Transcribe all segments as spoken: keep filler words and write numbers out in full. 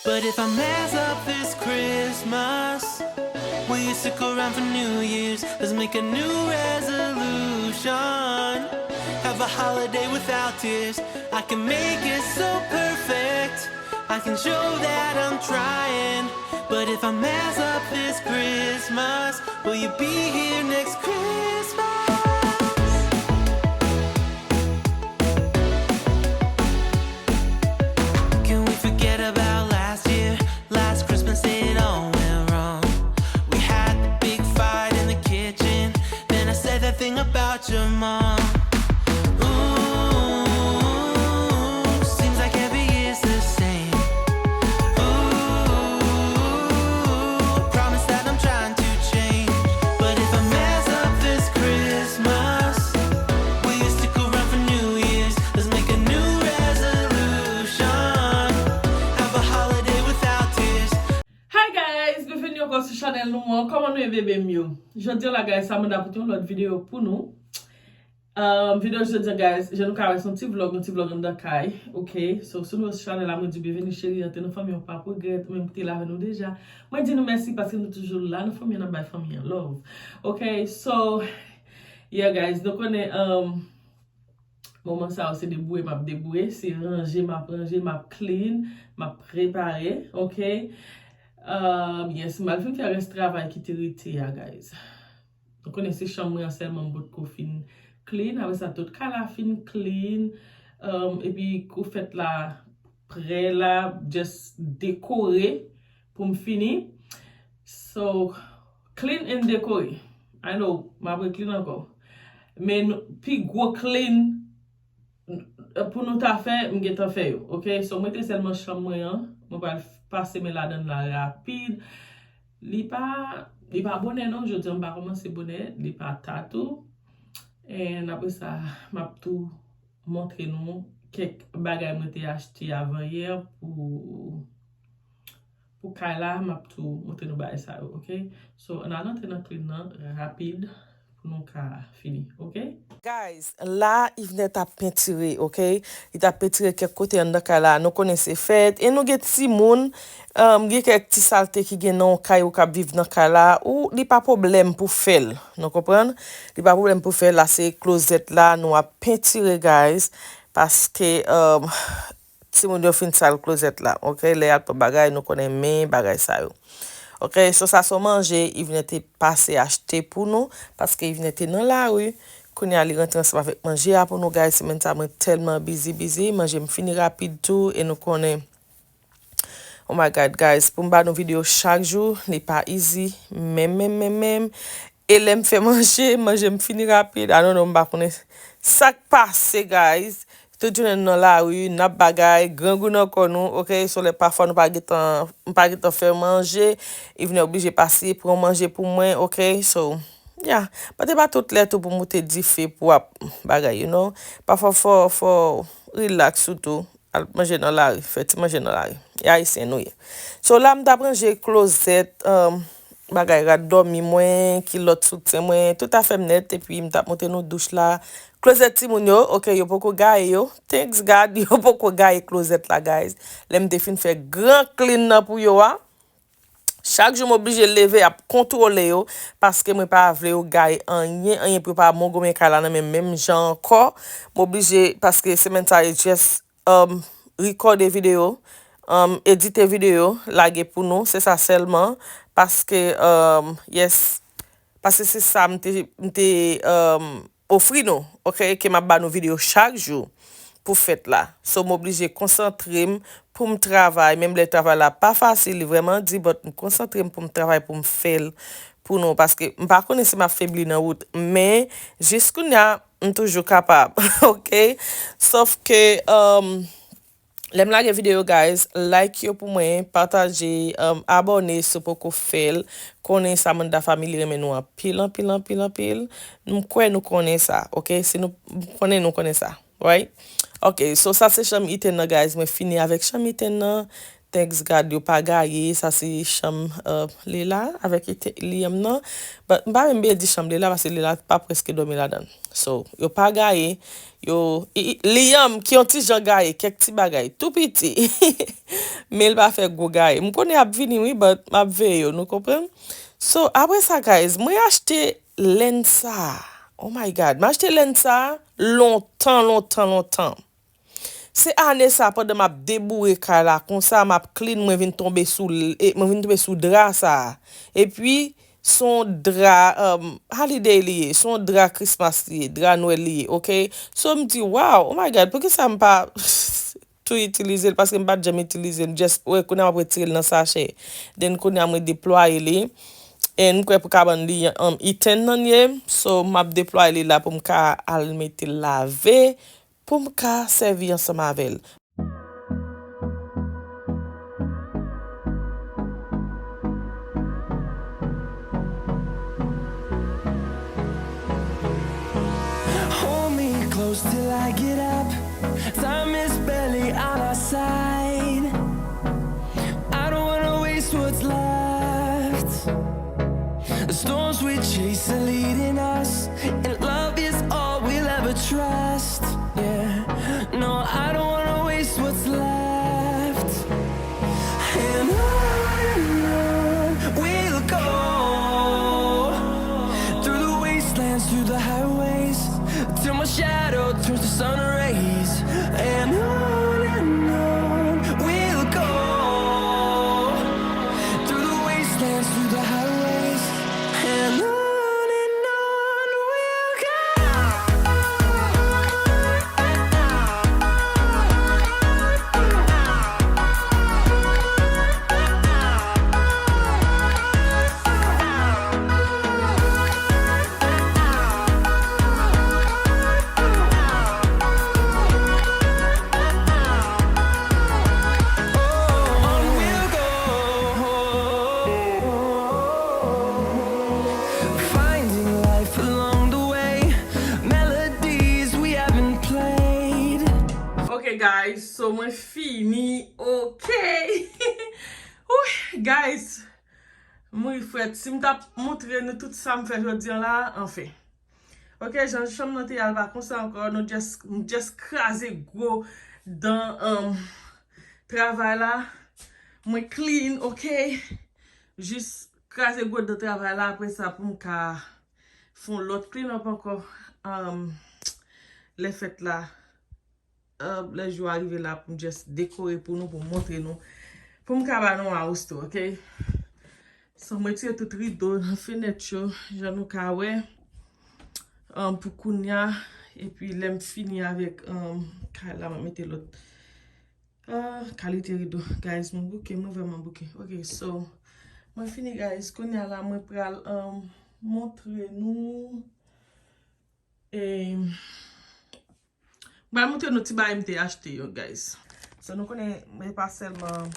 But if I mess up this Christmas, will you stick around for New Year's? Let's make a new resolution. Have a holiday without tears. I can make it so perfect. I can show that I'm trying. But if I mess up this Christmas, will you be here next Christmas? Can we forget about last year? Last Christmas it all went wrong. We had the big fight in the kitchen. Then I said that thing about your mom. Ooh, seems like every year's the same. Ooh, promise that I'm trying to change. But if I mess up this Christmas, will you stick around for New Year's? Let's make a new resolution. Have a holiday without tears. Hi guys, byenveni ankò sou chanèl nou an. Kòman nou ye, bebe m yo? Jodi a la guys, Samantha pote yon lòt videyo pou nou. Um, videyo jodi a guys, jan nou ka wè se yon ti vlog, yon ti vlog anndan kay. Ok, so si w nouvo sou chanèl la, mwen di byenveni cheri, antre nan fanmi an, w p ap regrèt, ou menm ki te la avè nou deja. Mwen di nou mèsi paske nou toujou la nan fanmi an, n ap bay fanmi an love. Ok, so, yeah guys, nou konnen, um, moman sa yo se deboure m ap deboure, se ranje m ap ranje, m ap clean, m ap prepare, ok? Um, yes, m al fin fè rès travay ki te rete a, guys. Nou konnen se chanm mwen an sèlman m potko fin clean, apre sa tout kay la fin clean, um, epi kou fèt la prè la, just dekore pou m fini. So, clean and dekore. I know, m ap re-clean ankò. Men nou, pi gwo clean n-, pou nou ta fè, m gentan fè yo, ok? So, mwen te sèlman chanm mwen an, mwen pral pase men ladan l la rapid. Li pa, li pa bonè non, jodi a m pa kòmanse bonè, li pa ta tou. And apre sa, m ap tou montre nou kèk bagay mwen te achte avanyè pou, pou kay la, m ap tou montre nou bagay sa yo, ok? So, ann al antre nan clean nan rapid pou nou ka fini, ok? Guys, la, Yvenette ap pentire, ok? Li t ap pentire kèk kote anndan kay la. Nou konnen se fèt. E nou gen timoun, um, gen kèk ti salte ki gen nan yon kay ou k ap viv nan kay la. Ou, li pa pwoblèm pou fè l. Nou konprann? Li pa pwoblèm pou fè l. La, se klozèt la, nou ap pentire, guys. Paske, um, timoun yo fin sal klozèt la, ok? Lè y al pran bagay, nou konnen men bagay sa yo. Ok, so sa se yon manje Yvenette te pase achte pou nou, paske Yvenette te nan lari. Kounye a, li rantre ansanm avèk manje a pou nou, guys. Semèn sa, mwen tèlman busy, busy. Manje m fini rapid tou, e nou konnen. Oh my God, guys, pou m ba nou videyo chak jou, li pa easy, menm, menm, menm, menm. E lè m fè manje, manje m fini rapid. I don't know, m pa konnen sa k pase, guys. Tout jounen nou nan lari, n ap bagay, grangou nan kò nou, ok? So lè pafwa nou pa gentan, m pa gentan fè manje, Yvenette oblije pase pran manje pou mwen, ok? So, yeah. Mwen te pa tout lè tou pou moute dife pou ap bagay, you know? Pafwa fò, fò relax ou tou. Al manje nan lari, fè ti manje nan lari. E Ayisyen nou ye. So la m t ap ranje klozèt, um, bagay rad dòmi mwen, kilòt soutyen mwen, tout afè m nèt, epi m t ap montre nou douch la. Klozèt timoun yo, ok, yo poko gaye yo. Thanks God, yo poko gaye klozèt la, guys. Lè m te fin fè gran clean nan pou yo a, chak jou m oblije leve ap kontwole yo, paske mwen pa vle yo gaye anyen, anyen pou yo pa mongonmen kay la nan men m menm jan ankò. M oblije, paske semèn sa yo just, um, rekòde videyo, um, edite videyo, lage pou nou, se sa sèlman, paske, um, yes, paske se sa m te, m te, um, ofri nou, ok, ke m ap ba nou videyo chak jou pou fèt la. So, m oblije konsantre m pou m travay, menm lè travay la pa fasil, li vrèman di, but m konsantre m pou m travay, pou m fè l pou nou, paske m pa konnen si m ap febli nan wout, men jis kounye a, m toujou kapab, ok? Sòf ke, um, lè m lage videyo, guys, like yo pou mwen, pataje, um, abòne si w poko fè l. Konnen Samantha Family renmen nou anpil, anpil, anpil, anpil. M kwè nou konnen sa, ok? Si nou konnen, nou konnen sa, right? Ok, so sa se chanm Ethan nan, guys. Mwen fini avèk chanm Ethan nan. Thanks God yo pa gaye, sa se chanm, uh, Lela avèk Ite-, Liam nan. But m pa menm byen di chanm Lela paske Lela pa prèske dòmi ladan l. So, yo pa gaye, yo, i, i, Liam ki yon ti jan gaye, kèk ti bagay, tou piti. Men l pa fè gwo gaye. M konnen y ap vini wi, but m ap veye yo, nou konprann? So, apre sa, guys, mwen achte lenn sa. Oh my God, m achte lenn sa lontan, lontan, lontan. Se ane sa, pandan m ap deboure kay la konsa, m ap clean, mwen vin tonbe sou l-, e, mwen vin tonbe sou dra sa. Epi, se yon dra, um, holiday li ye, se yon dra Christmas li ye, dra Nwèl li ye, oke? So, m di, wow, oh my God, poukisa m pa tou itilize l? Paske m pa t janm itilize l, just, wè, kounye a m ap retire l nan sachè. Then, kounye a mwen deplwaye li. And m kwè pou kabann li, um, Ethan nan ye. So, m ap deplwaye li la pou m ka al mete l lave. Pou m ka sèvi ansanm avè l. Hold me close till I get up. Time is barely on our side. I don't wanna waste what's left. The storms we chase are leading us, and love is all we'll ever trust. Yeah, no, I don't wanna waste what's left. And on and on we'll go, through the wastelands, through the highways, till my shadow turns to sun rays. And on and on we'll go, through the wastelands, through the highways, and on and on we'll go. Finding life along the way, melodies we haven't played. Ok, guys, so mwen fini, ok. Ouh, guys, m ri frèt. Si m t ap montre nou tout sa m fè jodi a la, anfen. Ok, jan chanm nan te al pa konsa ankò, nou just, m just kraze gwo dan, um, travay la. Mwen clean, ok. Jis kraze gwo dan travay la, apre sa pou m ka fè yon lòt clean up ankò, um, lè fèt la, uh, lè jou a rive la pou m just dekore pou nou, pou m montre nou, pou m ka ba nou a house tour, ok? So, mwen retire tout rido nan fenèt yo, jan nou ka wè, um, pou kounya, epi lè m fini avèk, um, kay la, mwen mete lòt, uh, kalite rido. Guys, mwen bouke, mwen vrèman bouke. Ok, so, mwen fini, guys. Kounya la, mwen pral, um, montre nou, e, m pral montre nou ti bagay m te achte yo, guys. So, nou konnen, mwen pa sèlman,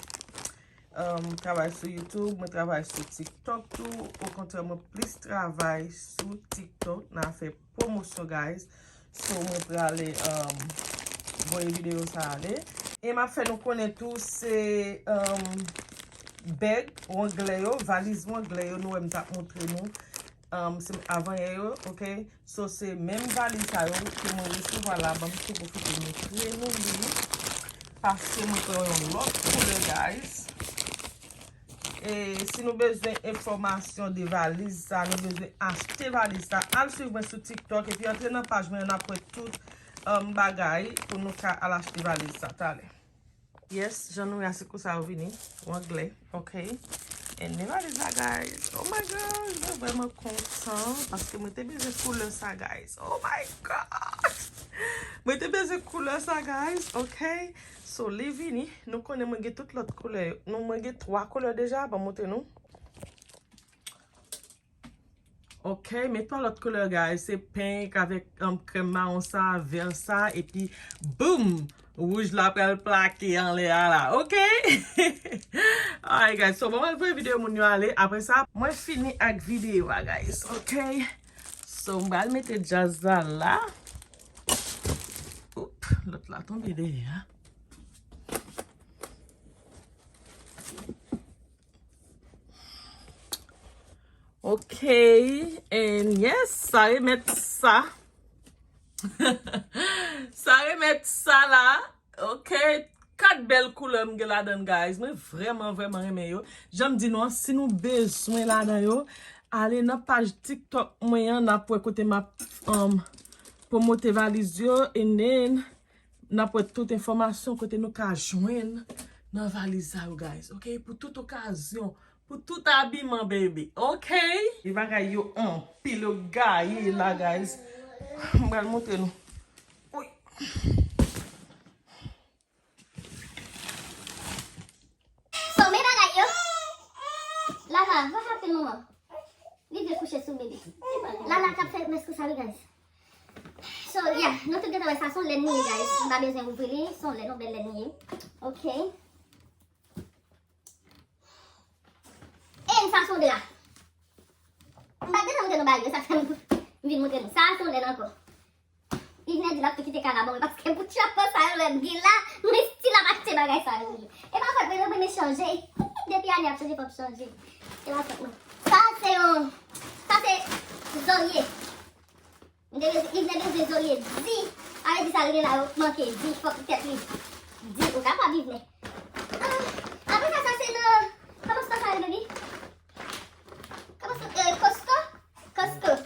um, travay sou YouTube, mwen travay sou TikTok tou. Okontrè, mwen plis travay sou TikTok nan afè pwomosyon, guys. So, mwen prale, um, voye videyo sa ale. E m ap fè nou konnen tou, se, um, bag wanglè yo, valiz wanglè yo, nou wè m t ap montre nou. Um, se avanyè yo, ok? So, se menm valiz sa yo ke mwen resevwa la, ban m tou pwofite montre nou li. Paske mwen pran yon lòt koulè, guys. E si nou bezwen enfòmasyon de valiz sa, nou bezwen achte valiz sa, al swiv mwen sou TikTok epi antre nan paj mwen, n ap wè tout, um, bagay pou nou ka al achte valiz sa talè. Yes, jan nou wè a, se konsa yo vini, wanglè, ok. And men valiz la, guys. Oh my gosh, mwen vrèman kontan paske mwen te bezwen koulè sa, guys. Oh my God! Mwen te bezwen koulè sa, guys, ok. So, li vini. Nou konnen mwen gen tout lòt koulè. Nou, mwen gen twa koulè deja, ban m montre nou. Ok, men twa lòt koulè, guys. Se pink avèk, um, krèm mawon sa, vè sa, epi boum! Wouj la pral plake anlè a la, ok? Alright, guys, so, bon, mwen voye videyo moun yo ale. Apre sa, mwen fini ak videyo a, guys, ok? So, m pral mete djaz la la. Oup, lòt la tonbe dèyè a. Ok, and yes, sa remèt sa. Sa remèt sa la. Ok, kat bèl koulè m gen ladan, guys. Mwen vrèman, vrèman renmen yo. Jan m di nou an, si nou bezwen ladan yo, ale nan paj TikTok mwen an, n ap wè kote m ap, um, pwomote valiz yo, and then n ap wè tout enfòmasyon kote nou ka jwenn nan valiz sa yo, guys. Ok, pou tout okazyon, pou tout abiman, baby. Ok? Li bagay yo anpil, yo gaye la, guys. M pral montre nou. Wi. So, men bagay yo. Lala, what happened, mama? Li vle kouche sou bebe. Lala k ap fè mès konsa, wi, guys. So, yeah, nou tout gentan wè sa, se yon lèn li ye, guys. M pa bezwen ouvri li, se yon lèn, yon bèl lèn li ye. Ok. E sa se yon dra. M pa t gentan montre nou bagay yo, sa fè m vin montre nou. Sa se yon lèn ankò. Yvner di l ap tou kite kay la ban mwen, paske pou tchapa sa yo lè m gen la, mwen still ap achte bagay sa yo toujou. E pa fòt mwen, mwen chanje. Depi ane ap chanje, fò m chanje. E pa fòt mwen. Sa se yon, sa se zòrye. M te bezwen, Yvner bezwen zòrye di. Sa vle di sa l gen la yo manke di. Fòk tèt li di. Ou kapab, Yvner. Ah, apre sa, sa se nan, kòman se sa ye, baby? Kòman se, eh, Costco? Costco.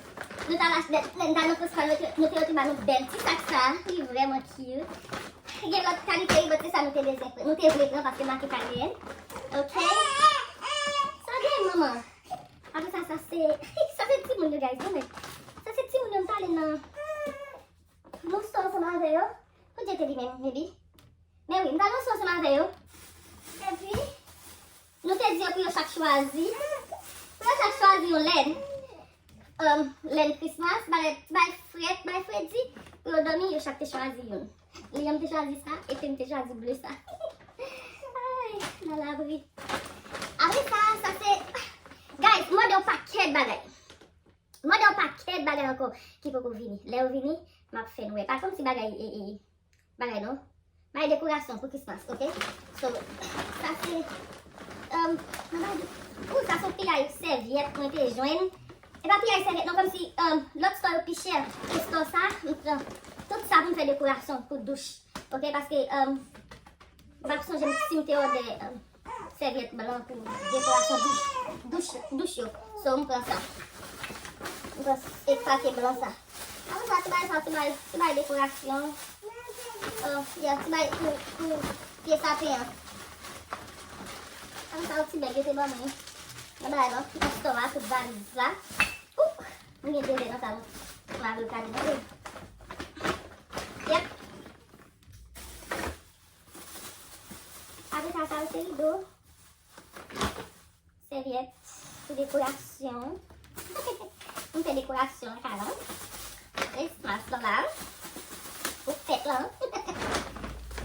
Nou t al achte, lè, lè n t al nan Costco, nou te, nou te, yo te ba nou bèl ti sak sa. Li vrèman cute. Gen lòt kalite wi, but se sa nou te bezwen pran. Nou te vle pran paske make italyen. Ok? Sa gen manman. Apre sa, sa se, sa se timoun yo, guys, non, men. Sa se timoun yo, m t ale nan, nou sò ansanm avè yo. Kote te li menm, maybe? Men wi, m t ale nan sò ansanm avè yo. Epi, nou te di yo pou yo chak chwazi. Pou yo chak chwazi yon lèn. Um, lèn Christmas, bagay, bagay frèt, bagay fredi. Pou yo dòmi, yo chak te chwazi youn. Liam te chwazi sa, epi m te chwazi ble sa. Ay, nan labri. Apre sa, sa se, guys, m mande yon pakèt bagay. M mande yon pakèt bagay ankò ki poko vini. Lè yo vini, m ap fè nou wè. Pa kòmsi bagay, e, e, bagay non. Bagay dekorasyon pou Christmas, ok? So, sa se, um, nan bagay de, ou, sa se yon piyay sèvyèt mwen te jwenn. E pa piyay sèvyèt non, kòmsi, um, lòt store yo pi chè ke store sa, m pran tout sa pou m fè dekorasyon pou douch. Ok, paske, um, m pa sonje si m te òdè, um, sèvyèt blan pou dekorasyon douch, douch, douch yo. So, m pran sa. M pran e pake blan sa. Apre sa, ti bagay sa, ti bagay, ti bagay dekorasyon. Oh, yeah, ti bagay pou, pou pye sapen an. Apre sa, yon ti bèg yo te ban mwen. Nan bagay lan, nan store a, tout valiz la. Ouh, mwen gen de lè nan sa, non. M avle kale, non. Yep. Apre sa, sa yo se rido. Sèvyèt pou dekorasyon. M fè dekorasyon lakay lan. Christmas lan la. Pou fèt lan. Pou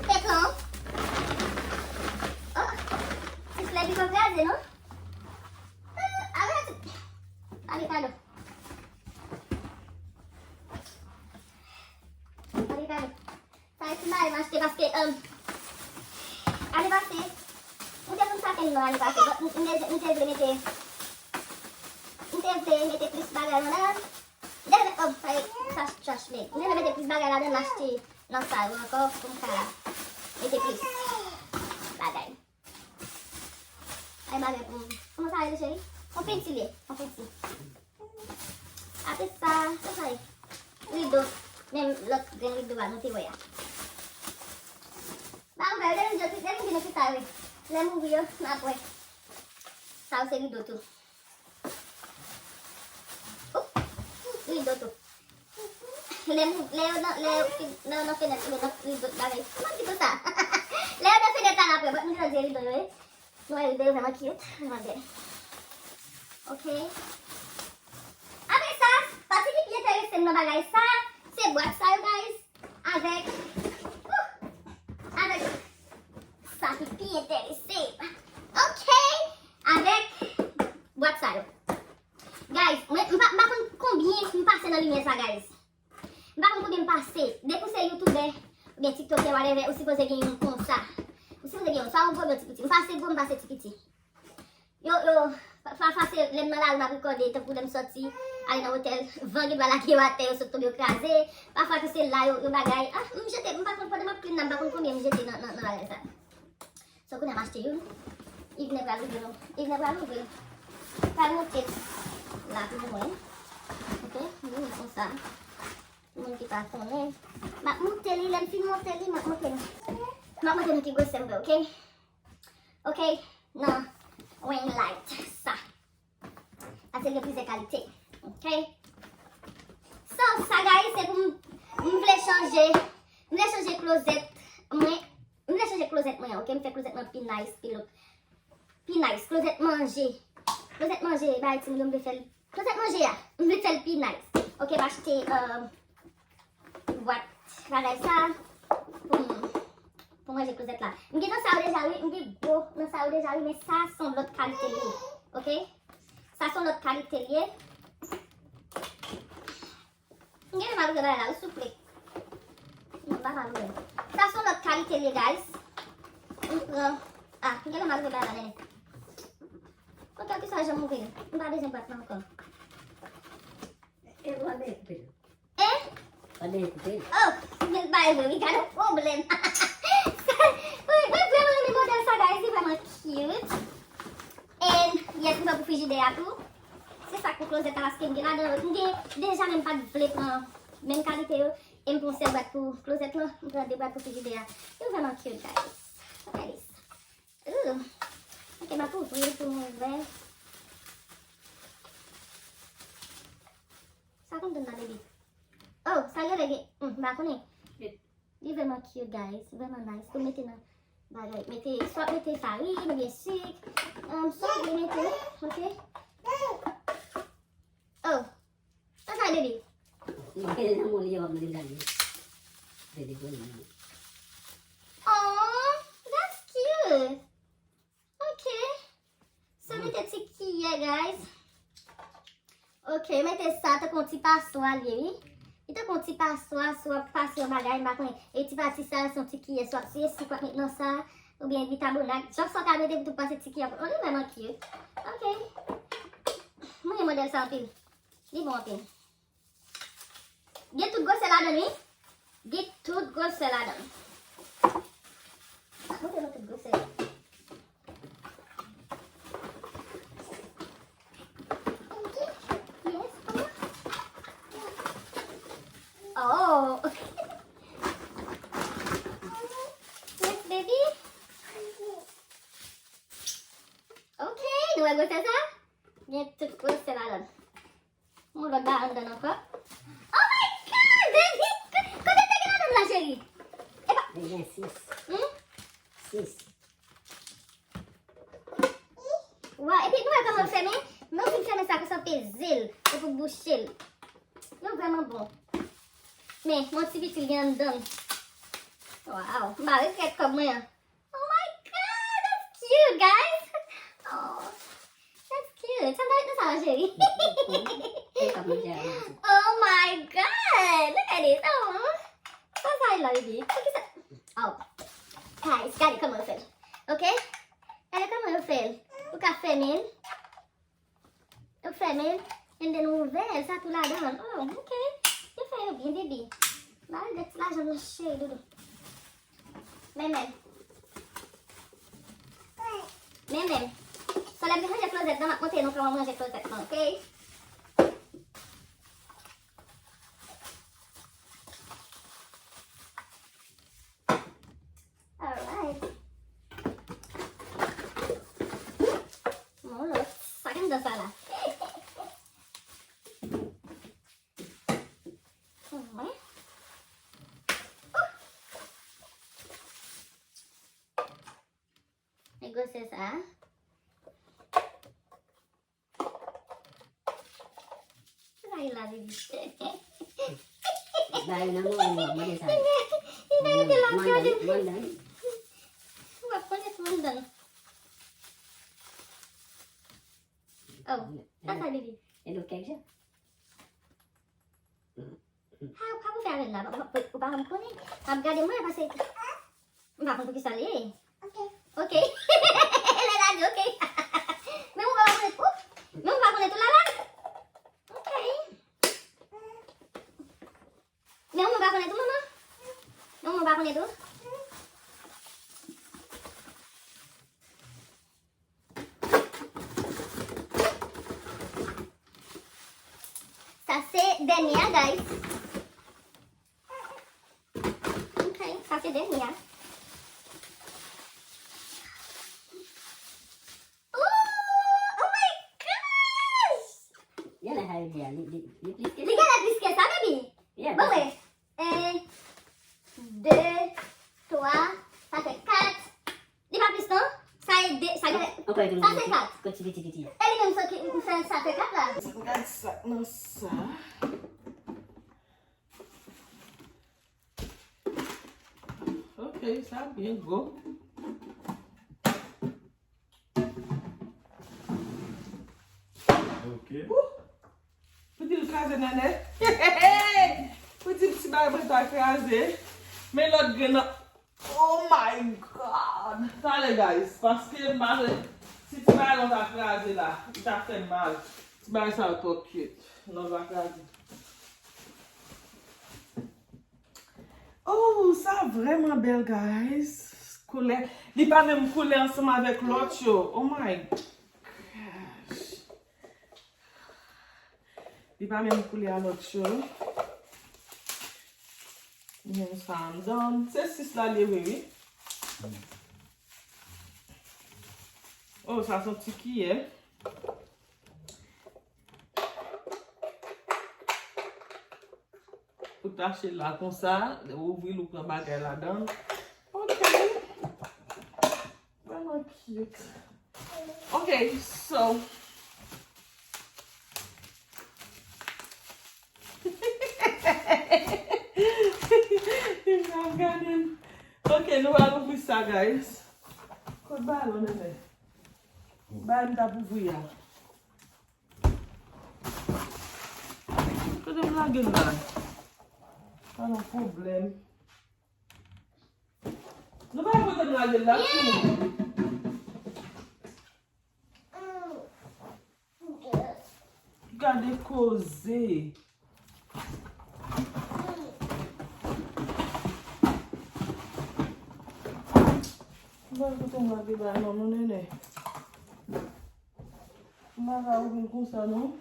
fèt lan. Oh, ti flè pi pa kraze, non? Ah, ale, ale kado. Ale kado. Sa e ti bagay m achte paske, um, ane pase, m te konn sa fè m non ane pase, but m, m te, m te vle mete, m te vle mete plis bagay ladan. M te vle, oh, sa e, sa trash bag. M te vle mete plis bagay ladan, m achte nan sa yo ankò pou m ka mete plis bagay. Ay, bagay pou m. Kòman sa rele, cheri? Yon penti li ye. Yon penti. Apre sa, sa sa ye? Rido. Menm lòt grenn rido a nou te wè a. Ba ouvè, lè m di yo, lè m di nou ki sa yo ye. Lè m ouvri yo, n ap wè. Sa yo se rido tou. Oup, rido tou. Lè m, lè yo nan, lè yo, lè yo nan fenèt, yo nan rido bagay. Kòman di tou sa? Lè yo nan fenèt la, n ap wè, but m gentan di rido yo, wi. Nou wè rido yo vrèman cute, vrèman bèl. Ok. Apre sa, pati ki pi enterese m nan bagay sa, se bwat sa yo, guys. Avèk, ouh, avèk sa ki pi enterese m. Ok. Avèk bwat sa yo. Guys, mwen, m pa, m pa konn konbyen m pase nan limyè sa, guys. M pa konn konbyen m pase. Depi w se youtubè, oubyen tiktokè, whatever, ou sipoze gen youn konsa. Ou sipoze gen youn. Swa yon gwo, yon ti piti. M pase gwo, m pase ti piti. Yo, yo, pa, Pafwa se lè m nan lari m ap rekòde, tankou lè m sòti, ale nan otèl, van gen dwa lage yo atè, yo sot tonbe, yo kraze. Pafwa tou se la yo, yo bagay. Ah, m jete, m pa konn, pandan m ap clean la, m pa konn konbyen m jete nan, nan, nan bagay sa. So, kounye a m achte youn. Yvne pral ouvri l. Yvne pral ouvri l. Pral monte l la pou mwen. Ok, m vin konsa. Moun ki pa konnen. M ap monte li, lè m fin monte li, m ap monte li. M ap monte nou ki gwosè m fè, ok? Ok, nan ring light sa. Paske l gen plizyè kalite. Ok? So, sa, guys, se pou m, m vle chanje, m vle chanje klozèt mwen, m vle chanje klozèt mwen, ok? M fè klozèt mwen pi nice, pi look. Pi nice, klozèt manje. Klozèt manje, bay timoun yo, m vle fè l klozèt manje a, m vle fè l pi nice. Ok, m achte, euh, bwat bagay sa pou m, pou m ranje klozèt la. M gen nan sa yo deja, wi, m gen gwo nan sa yo deja, wi, men sa se yon lòt kalite li ye. Ok? Sa se yon lòt kalite li ye. M gen mal ouvè bagay la, wi, souple. Non, m pa mal ouvè. Sa se yon lòt kalite li ye, guys. M pran, ah, m gen mal ouvè bagay la, nene. Ok, kisa jan m ouvè? M pa bezwen bwat la ankò. E w ap koupe l. Eh? W ap koupe l. Oh, men bay mwen, wi, gade pwoblèm. Mwen, mwen vrèman renmen modèl sa, guys, li vrèman cute. And, yes, m pran pou frijidè a tou. Se sa k pou klozèt la, paske m gen ladan, m gen deja, men m pa t vle pran menm kalite yo. E m pran yon sèl bwat pou klozèt lan, m pran de bwat pou frijidè a. Yo vrèman cute, guys. Look at this. Ooh. Ok, m ap ouvri l pou nou wè. Sa konn donn la, baby? Oh, sa gen lè gen, hmm, m pa konnen. Li vrèman cute, guys. Vrèman nice. Pou mete nan bagay. Mete, swa mete farin, oubyen sik. Um, sa w vle mete, ok? Oh. Sa sa, baby? Mwen nan mon li, yo, mwen gade. Baby, bon, non. Oh, that's cute. Ok. So, mete ti kiyè, guys. Ok, mete sa tankou yon ti paswa li ye, wi. Li tankou yon ti paswa, si w ap pase yon bagay, m pa konnen. E ti pati sa, se yon ti kiyè, si w ap siye sik w ap met nan sa, oubyen bikabonat. Jan sa w ka mete pou tou pase ti kiyè. Oh, li vrèman cute. Ok. Mwen renmen modèl sa anpil. Li bon anpil. Gen tout gwosè ladan l, wi. Gen tout gwosè ladan l. Montre nou tout gwosè. Yes, mama. Oh. Yes, baby. Ok, nou wè gwosè sa? Gen tout gwosè ladan l. Yon lòt ba anndan ankò. Oh my God, baby! Konbyen te gen ladan la, cheri? Epa. Li gen sis. Hmm? Sis. Waw, epi nou wè kòman l fèmen? Men w fin fèmen sa konsa, peze l, epi w bouche l. Yo vrèman bon. Men, yon ti piti l gen anndan l. Waw, m pa regrèt kòb mwen an. Oh my God, that's cute, guys. Oh, that's cute. Sa m ta met nan sa, cheri. Oh my God, look at this. Oh, sa sa la, baby? Poukisa? Oh, guys, gade kòman yo fè l. Ok? Gade kòman yo fè l. Ou ka fèmen l. Ou fèmen l, and then ou ouvè l, sa tou ladan l. Oh, ok. Yo fè yo byen, baby. Ba l de ti lajan nan, cheri doudou. Men, men. Men, men. So, lè m vin ranje klozèt lan, m ap montre nou kòman m ranje klozèt lan, ok? Alright. Yon lòt. Sa k anndan sa la? Mwen. E gwosè sa? Sa e la, baby? Ba yo nan mwen, mwen, mwen sa. Li nan mete la, mwen gade. Mwen dan. W ap konnen sou mwen dan. Oh, sa sa, baby? E nou kèk jan. Ha, ou pa pou fè avè l la, ou pa, ou pa janm konnen. M ap gade mwen, paske m pa konn poukisa l ye. Ok. Ok. Lè l a di ok. Men ou pa konnen, ou, Tou la la? Ok. Men ou pa konnen tou, manman? Men ou pa konnen tou? Sa se dènye a, guys. Ok, sa se dènye a. Oh, oh my gosh! Genlè sa yo di a, li, li, li plis ke sa. Li genlè plis ke sa, baby. Yeah, bon, plis. Wi. En, de, twa, sa fè kat. Li pa plis non. Sa e de, sa genlè, sa se kat. Ankò, ankò, ankò, ti piti, piti. E li menm sa ki, m fè sa fè kat la. Gad sa nan sa. Ok, sa byen gwo. Ok. Pou di l kraze nènè. Pou di l ti bagay mwen ta kraze. Men lòt grenn nan. Oh my God. Talè, guys. Paske m pa vle, si ti bagay lan ta kraze la, li ta fè m mal. Ti bagay sa yo twò cute. Non, l pa kraze. Oh, sa vrèman bèl, guys. Koulè, li pa menm koulè ansanm avèk lòt yo. Oh my gosh. Li pa menm koulè a lòt yo. Men sa anndan. Se sis la li ye vre, wi. Oh, sa se yon ti kiyè. Ou tache l la konsa, ou ouvri l, ou pran bagay ladan l. Ok. Vrèman cute. Ok, so. N ap gade l. Ok, nou pral ouvri sa, guys. Kot balon, nènè? Bay m t ap ouvri a. Kote m lage l la? Pa nan pwoblèm. Nou pa kote m lage l la, timoun. Gade koze. M pa kote m lage bagay non, non, nènè. M pa ka ouvri l konsa, non.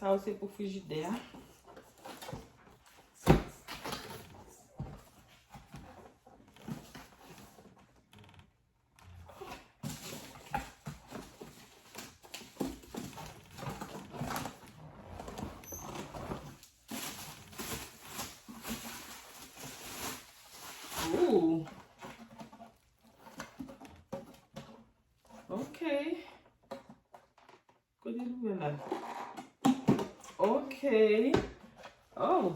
Sa yo se pou frijidè a. Ooh. Ok. Kote l ouvè la? Ok. Oh.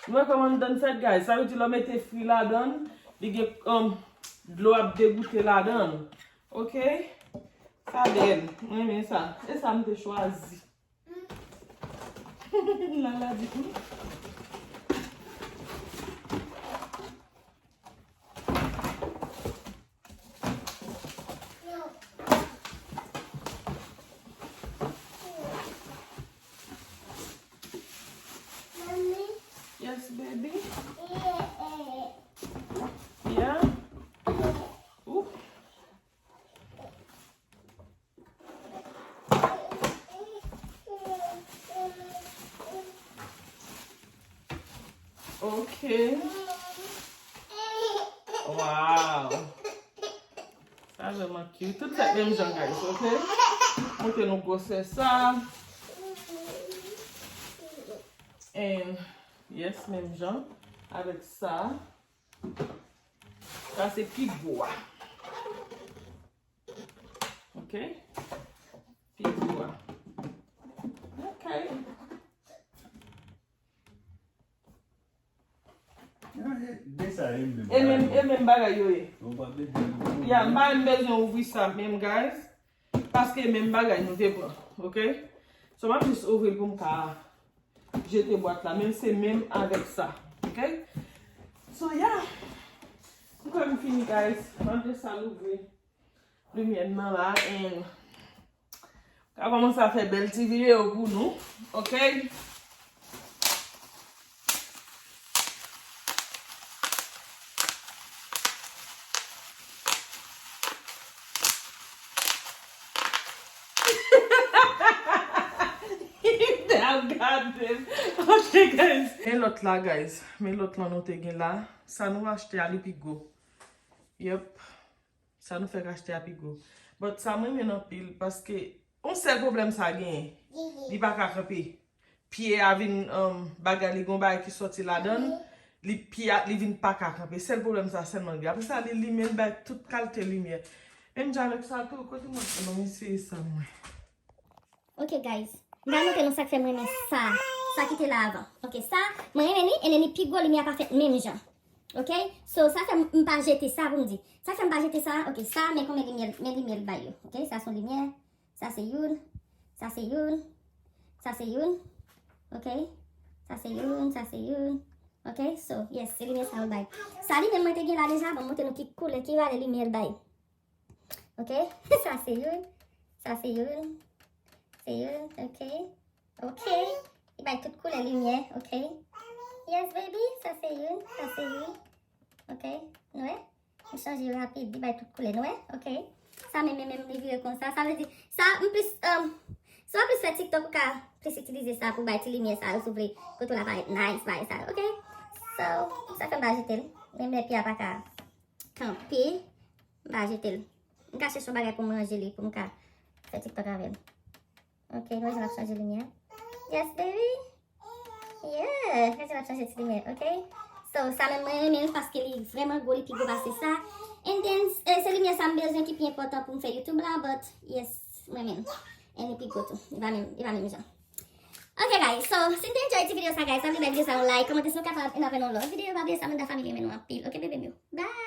Nou wè kòman anndan fèt, guys. Sa vle di lè w mete fri ladan l, li gen, um, dlo ap degoute ladan l. Ok. Sa bèl. Mwen renmen sa. E sa m te chwazi. Lala di, hmm. Yes, baby. Yeah. Ooh. Ok. Wow. Sa vrèman cute. Tout fèt menm jan, guys, ok? Montre nou gwosè sa. And yes, menm jan avèk sa. Sa se pi gwo a. Ok. Pi gwo a. Ok. Ah, e, de sa, e menm bagay. E menm, e menm bagay yo ye. Ou pa bezwen ouvri. Ya, m pa menm bezwen ouvri sa menm, guys. Paske menm bagay nou te pran. Ok? So, m ap jis ouvri l pou m ka jete bwat la, men se menm avèk sa. Ok? So yeah, m kwè m fini, guys. Mande sa louvri limyè m nan la, and ka kòmanse a fè bèl ti videyo pou nou, ok? Now, God damn. Ok, guys. Men lòt la, guys. Men lòt lan nou te gen la. Sa nou achte a, li pi gwo. Yep. Sa nou fèk achte a pi gwo. But sa m renmen anpil, paske yon sèl pwoblèm sa genyen. Li pa ka kanpe. Pye a vin, um, bagay, li gon bagay ki sòti ladan l. Li, pye a, li vin pa ka kanpe. Sèl pwoblèm sa sèlman li gen. Apre sa, li limen, li bay tout kalite limyè. Menm jan avèk sa tou, kote mwen, non, m eseye sa mwen. Ok, guys. M pral montre nou sa k fè m renmen sa. Sa ki te la avan. Ok, sa, mwen renmen li, e li pi gwo, limyè a pa fèt menm jan. Ok? So, sa fè m, m pa jete sa pou m di. Sa fè m pa jete sa, ok, sa, men konbyen limyè, men limyè l bay yo. Ok? Sa se yon limyè, sa se youn, sa se youn, sa se youn. Ok? Sa se youn, sa se youn. Ok? So, yes, se limyè sa yo l bay. Sa li menm mwen te gen la deja, ban m montre nou ki koulè, ki valè limyè l bay. Ok? Sa se youn. Sa se youn. Se youn. Ok. Ok. Li bay tout koulè limyè. Ok. Yes, baby. Sa se youn. Sa se youn. Ok. Nou wè? M chanje yo rapid. Li bay tout koulè. Nou wè? Ok. Sa menm, menm, menm, li vire konsa. Sa vle di, sa, m plis, um, si w ap plis fè TikTok, ou ka plis itilize sa pou bay ti limyè sa yo, si w vle. Kote w la parèt nice, bagay sa yo. Ok? So, sa fè m pa jete l. Menm lè pye a pa ka kanpe, m pa jete l. M ka chèche yon bagay pou m ranje li, pou m ka fè TikTok avè l. Ok, nou wè jan l ap chanje limyè. Yes, baby. Yeah, gade jan l ap chanje ti limyè, ok? So, sa menm mwen renmen l paske li vrèman gwo, li pi gwo pase sa. And then, eh, se limyè sa m bezwen ki pi enpòtan pou m fè YouTube la, but yes, mwen menm. And li pi gwo tou. Li pa menm, li pa menm jan. Ok, guys, so, si n te enjoy ti videyo sa, guys, pa bliye bay videyo sa yon like, kòmante si w kapab, e n ap wè nan lòt videyo, pa bliye sa, Amanda Family renmen nou anpil, ok, bebe m yo? Bye!